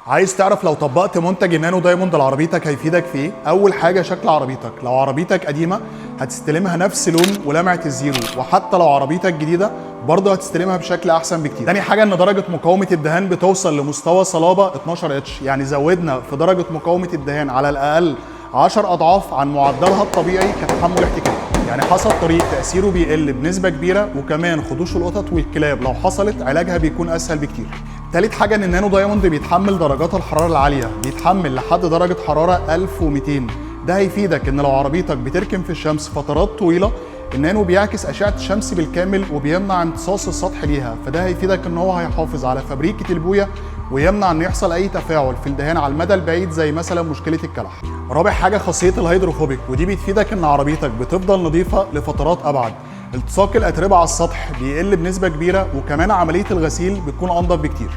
عايز تعرف لو طبقت منتج ال Nano Diamond لعربيتك هيفيدك في ايه؟ اول حاجة شكل عربيتك، لو عربيتك قديمة هتستلمها نفس لون ولمعه الزيرو، وحتى لو عربيتك جديدة برضه هتستلمها بشكل احسن بكتير. تاني حاجة ان درجه مقاومة الدهان بتوصل لمستوى صلابة 12 H، يعني زودنا في درجه مقاومة الدهان على الاقل 10 اضعاف عن معدلها الطبيعي كتحمل احتكاك. يعني حصى الطريق تاثيره بيقل بنسبة كبيرة، وكمان خدوش القطط والكلاب لو حصلت علاجها بيكون اسهل بكتير. تالت حاجة ان ال Nano Diamond بيتحمل درجات الحرارة العالية، بيتحمل لحد درجه حرارة 1200. ده هيفيدك ان لو عربيتك بتركن في الشمس فترات طويلة، النانو بيعكس اشعه الشمس بالكامل وبيمنع امتصاص السطح ليها، فده هيفيدك ان هو هيحافظ على فبريكه البويه ويمنع ان يحصل اي تفاعل في الدهان على المدى البعيد زي مثلا مشكلة الكلح. رابع حاجة خاصية ال hydrophobic، ودي بتفيدك ان عربيتك بتفضل نظيفة لفترات ابعد، التصاق الاتربه على السطح بيقل بنسبة كبيرة، وكمان عملية الغسيل بتكون انضف بكتير.